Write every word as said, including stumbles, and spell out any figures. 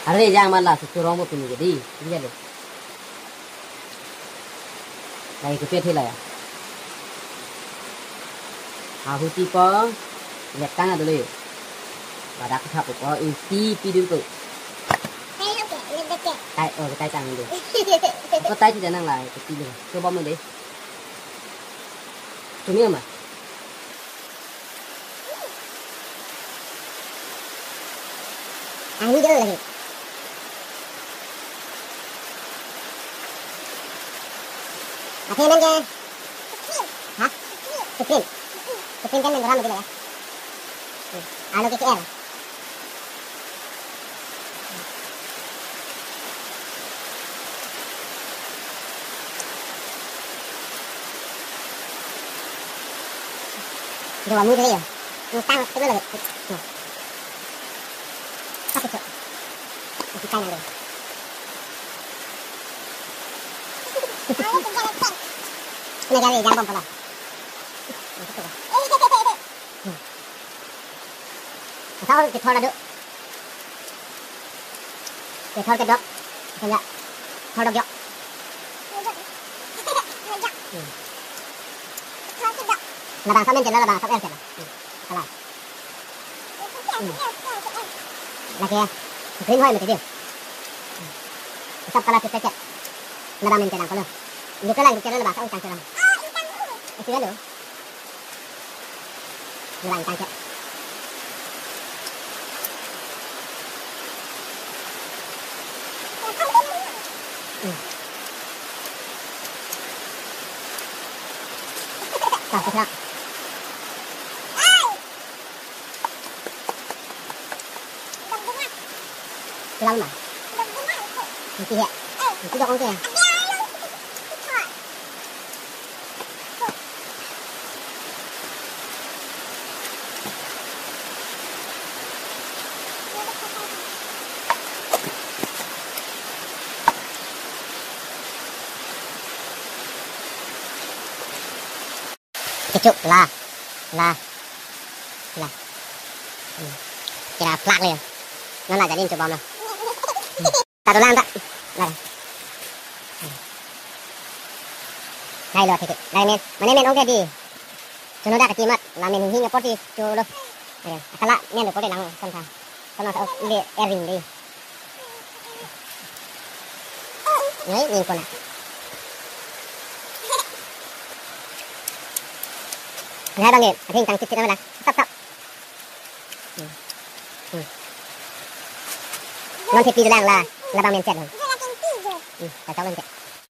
Are jang mala su kurong mo pini jadi. Iya lo. Lai ke pet hila ya. Ahuti po letang ado le. Badak thap po isi pi dun ko. Tai, oh, tai tang dun. Ko tai tidak nang lai ke pi dun. Coba mo deh. Cumi ama. Ang ini dulu lagi. Apa yang main ke? Hah? Supreme. Supreme kan main orang begitu ya. Hmm. Alo K K L. Dua muda ya. Utang itu lagi. Nah. Apa itu? Masih kaya deh. Ini kali jambon pala. Nah, itu. Hmm. Asal kethor adu. Kethor kedok. Kaya. Thor dok yok. Hmm. Labang samen chela labang sab el chela. Hmm. Salah. Hmm. Lagi ya. Green hoy mesti dia. Hmm. Sab kalah sih pecet. Labang men chela kalau. Ini kalah chela labang sab utang chela. Itu kan lo. Nang tangke. Hmm. Tang, tang. Pulang mah. Nanti ya. Nanti dong ke. Kecho la, la, la. Hmm. Kira plak le. Nana jadi coba na. Hmm. Tadu lang ta. La. Hmm. Hai lo tike. Lai men. Mane men ong ke di. Chuno dak kati mat. La men hing hing apor ti chulo. Ayo. Akala men lo apor ti lang son tha. Son tha ok le erin di. Ngai ning kona. Ngai bang e, atheng tang chit chit na la. Sap sap. Hmm. Hmm. Non thepi lang la, labang men chet. Hmm, ta chok lang chet.